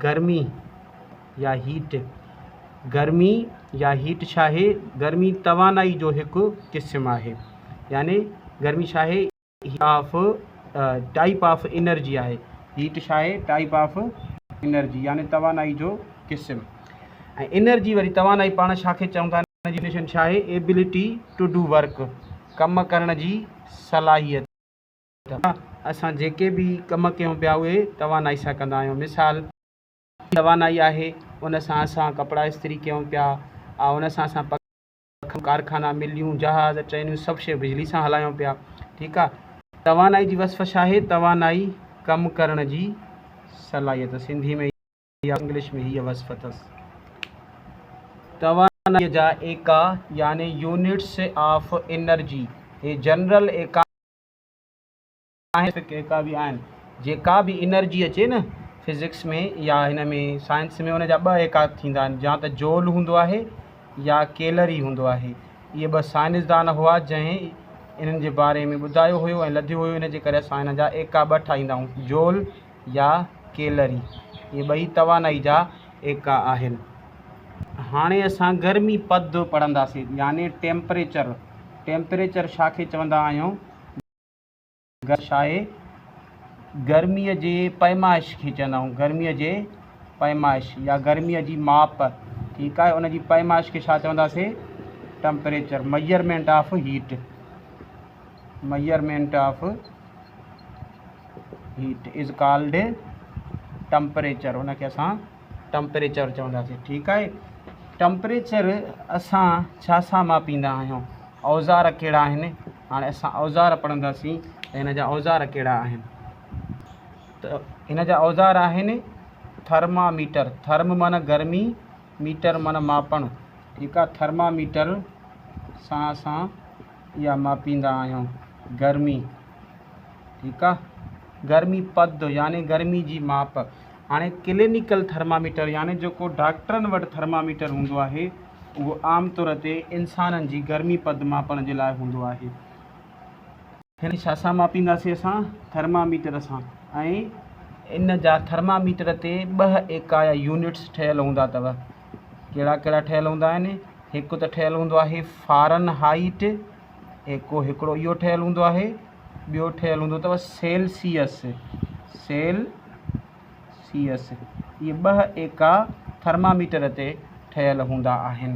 گرمي يا هيٽ. گرمي يا هيٽ ڇا آهي؟ گرمي توانائي جو هڪ قسم آهي. يعني گرمي ڇا آهي؟ آف ٽائيپ آف انرجي آهي. هيٽ ڇا آهي؟ ٽائيپ آف انرجي يعني توانائي جو قسم. ۽ انرجي وري توانائي پاڻ ڇا کي چئون ٿا؟ ان جي ڊيفينيشن ڇا آهي؟ ايبلٽي ٽو do work, ڪم ڪرڻ جي صلاحيت. اسان جيڪي به ڪم ڪيون پيا اهي توانائي سان ڪندا آهيون. مثال. توانائي آهي ان سان اسان ڪپڙا استري ڪيون پيا ان سان اسان پکا، ڪارخانا، مليون، جهاز، ٽرينون سڀ شيون بجلي سان هلايون پيا. ٺيڪ آ. توانائي جي وصف ڇا آهي؟ توانائي ڪم ڪرڻ جي صلاحيت. سنڌي ۾. يا انگلش ۾ هيء وصف اٿس. توانائيء جا ايڪا يعني يونٽس آف انرجي، هي جنرل ايڪا آهن، اسپيسفڪ ايڪا به آهن. جيڪا به انرجي اچي نه فزڪس ۾ يا هن ۾ سائنس ۾ ان جا ٻه ايڪا ٿيندا آهن، يا ته جول هوندو آهي يا ڪيلري هوندو آهي. اهي ٻه سائنسدان هئا جنهن انهن جي باري ۾ ٻڌايو هيو ۽ لڌيو هيو، ان جي ڪري اسان انهن جا ايڪا ٻه ٺاهيندا آهيون، جول يا ڪيلري، اهي ٻئي توانائي جا ايڪا آهن. هاڻي اسان گرمي پد پڙهنداسين يعني ٽيمپريچر. ٽيمپريچر ڇا کي چوندا آهيون؟ ڇا آهي؟ گرميء جي پيمائش کي چوندا آهيون، گرميء جي پيمائش يا گرميء جي ماپ، ٺيڪ آهي، ان جي پيمائش کي ڇا چونداسين؟ Temperature, measurement of heat, measurement of heat is called temperature, ان کي اسان ٽمپريچر چونداسين. ٺيڪ آهي. ٽمپريچر اسان ڇا سان ماپيندا آهيون؟ اوزار ڪهڙا آهن؟ هاڻي اسان اوزار پڙهنداسين ته هن جا اوزار ڪهڙا آهن. ته هن جا اوزار آهن ٿرماميٽر، ٿرم معنيٰ گرمي، ميٽر معنيٰ ماپڻ. ٺيڪ آهي. ٿرماميٽر سان اسان اها ماپيندا آهيون گرمي. ٺيڪ آ. گرمي پد يعني گرمي جي ماپ. هاڻي ڪلينيڪل ٿرماميٽر يعني جيڪو ڊاڪٽرن وٽ ٿرماميٽر هوندو آهي اهو عام طور تي انسانن جي گرمي پد ماپڻ جي لاء هوندو آهي. هن کي ڇا سان ماپينداسين اسان؟ ٿرماميٽر سان. ۽ ان جا ٿرماميٽر تي ٻه ايڪا يا يونٽس ٺهيل هوندا اٿو. ڪهڙا ڪهڙا ٺهيل هوندا آهن؟ هڪ ته ٺهيل هوندو آهي فارن هائيٽ، ايڪو هڪڙو اهو ٺهيل هوندو آهي، ٻيو ٺهيل هوندو اٿو سيلسيس، سيل سيس. اهي ٻه ايڪا ٿرماميٽر تي ٺهيل هوندا آهن.